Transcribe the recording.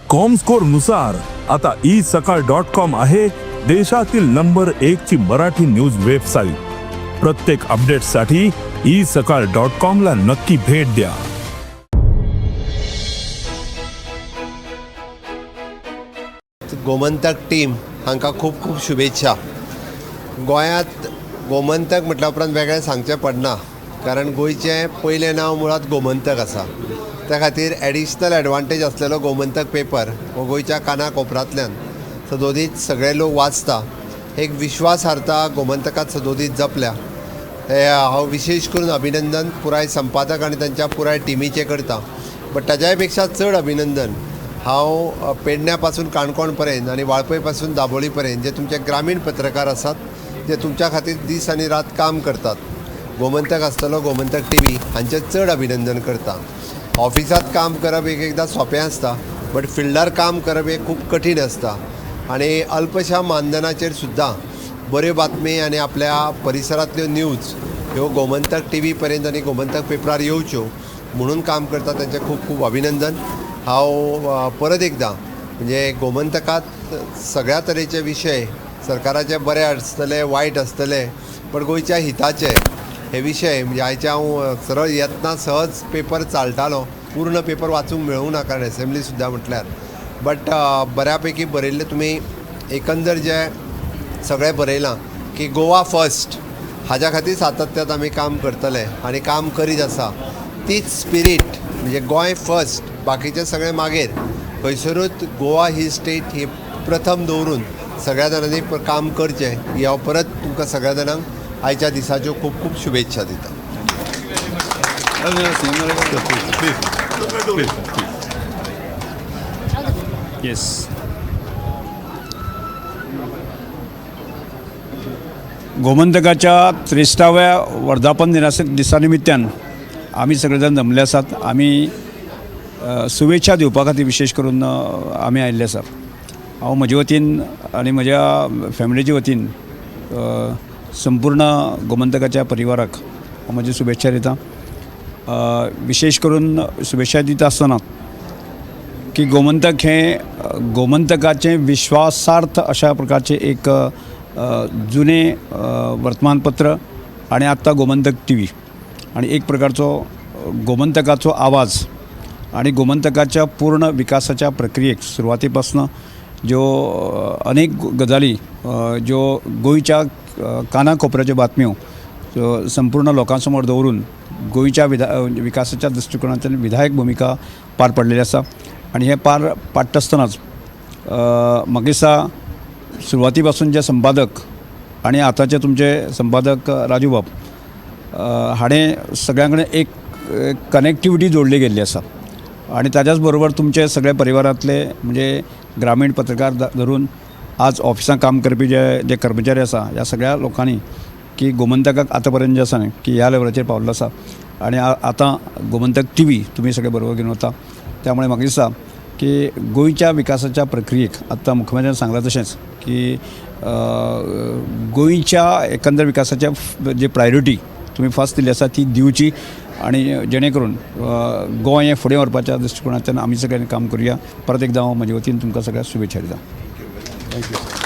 Comscore नुसार आता E सकाळ डॉट कॉम आहे देशातील नंबर एक ची मराठी न्यूज वेबसाईट. प्रत्येक अपडेटसाठी ई सकाळ डॉट कॉम ला नक्की भेट द्या. गोमंतक टीम हांकां खूब खूब शुभेच्छा. गोंयांत गोमंतक म्हटल्या उपरांत वेगळें सांगचें पडना, कारण गोंयचें पयलें नांव मुळांत गोमंतक आसा. त्या खातीर एडिशनल एडवांटेज आसलेलो गोमंतक पेपर हो गोंयच्या काना कोपरांतल्यान सदोदीत सगळे लोक वाचता. एक विश्वासार्हता गोमंतकात सदोदीत जपल्या. हे हांव विशेश करून अभिनंदन पुराय संपादक आनी तांच्या पुराय टिमीचें करता, बट ताज्याय पेक्षा चड अभिनंदन हांव पेडण्या पासून काणकोण पर्यंत आनी वाळपय पासून दाबोळी पर्यंत जे तुमचे ग्रामीण पत्रकार आसात, जे तुमच्या खातीर दीस आनी रात काम करतात, गोमंतक आसतलो, गोमंतक टीव्ही, हांचें चड अभिनंदन करता. ऑफिसांत काम करप एक एकदां सोंपें आसता, बट फिल्डार काम करप हें खूब कठीण आसता आनी अल्पशा मानधनाचेर सुद्दां बऱ्यो बातमी आनी आपल्या परिसरांतल्यो न्यूज ह्यो गोमंतक टीव्ही पर्यंत आनी गोमंतक पेपरार येवच्यो म्हणून काम करता, तांचें खूब खूब अभिनंदन. हांव परत एकदां म्हणजे गोमंतकात सगळ्या तरेचे विशय सरकाराचे बरे आसतले, वायट आसतले, पण गोंयच्या हिताचे हे विशय म्हणजे आयचे हांव सरळ येतना सहज पेपर चालतालो, पूर्ण पेपर वाचूंक मेळूंक ना कारण एसेंब्ली सुद्दां म्हटल्यार, बट बऱ्या पैकी बरयल्लें तुमी. एकंदर जे सगळें बरयलां की गोवा फर्स्ट हाज्या खातीर सातत्यात आमी काम करतले आनी काम करीत आसा. तीच स्पिरीट म्हणजे गोंय फर्स्ट, बाकीचें सगळें मागीर, खंयसरूच गोवा ही स्टेट ही प्रथम दवरून सगळ्या जाणांनी काम करचें ही हांव परत तुमकां सगळ्या जाणांक आयच्या दिसाच्यो खूब खूब शुभेच्छा दिता. येस, गोमंतकाच्या 63व्या वर्धापन दिसानिमित्यान आमी सगळे जाण जमले आसात. आमी शुभेच्छा दिवपा खातीर विशेश करून आमी आयिल्ले आसात. हांव म्हजे वतीन आनी म्हज्या फॅमिलीचे वतीन संपूर्ण गोमंतकाच्या परिवाराक हांव म्हज्यो शुभेच्छा दिता. विशेश करून शुभेच्छा दिता आसतना की गोमंतक हें गोमंतकाचें विश्वासार्थ अशा प्रकारचें एक जुनें वर्तमानपत्र आनी आत्तां गोमंतक टी व्ही आनी एक प्रकारचो गोमंतकाचो आवाज आनी गोमंतकाच्या पूर्ण विकासाच्या प्रक्रियेक सुरवाती पासून ज्यो अनेक गजाली, ज्यो गोंयच्या काना कोपऱ्याच्यो बातम्यो ज्यो संपूर्ण लोकां समोर दवरून गोंयच्या विकासाच्या दृश्टिकोनांतल्यान विधायक भुमिका पार पडलेली आसा. आनी हें पार पाडटा आसतनाच म्हाका दिसता सुरवाती पासून जे संपादक आनी आतांचे तुमचे संपादक राजू बाब हाणें सगळ्यां कडेन एक कनेक्टिविटी जोडली गेल्ली आसा आनी ताज्याच बरोबर तुमचे सगळे परिवारांतले म्हणजे ग्रामीण पत्रकार धरून आज ऑफिसांत काम करपी जे जे कर्मचारी आसा, ह्या सगळ्या लोकांनी की गोमंतकाक आतां पर्यंत जें आसा न्ही की ह्या लेवलाचेर पावल्लो आसा आनी आतां गोमंतक टी व्ही तुमी सगळे बरोबर घेवन वता. त्यामुळे म्हाका दिसता की गोंयच्या विकासाच्या प्रक्रियेक आतां मुख्यमंत्र्यान सांगलां तशेंच की गोंयच्या एकंदर विकासाच्या जे प्रायोरिटी तुमी फर्स्ट दिल्ली आसा ती दिवची आनी जेणे करून गोंय हें फुडें व्हरपाच्या दृश्टिकोनांतल्यान आमी सगळ्यांनी काम करुया. परत एकदां हांव म्हजे वतीन तुमकां सगळ्यांक शुभेच्छा दिता. Thank you.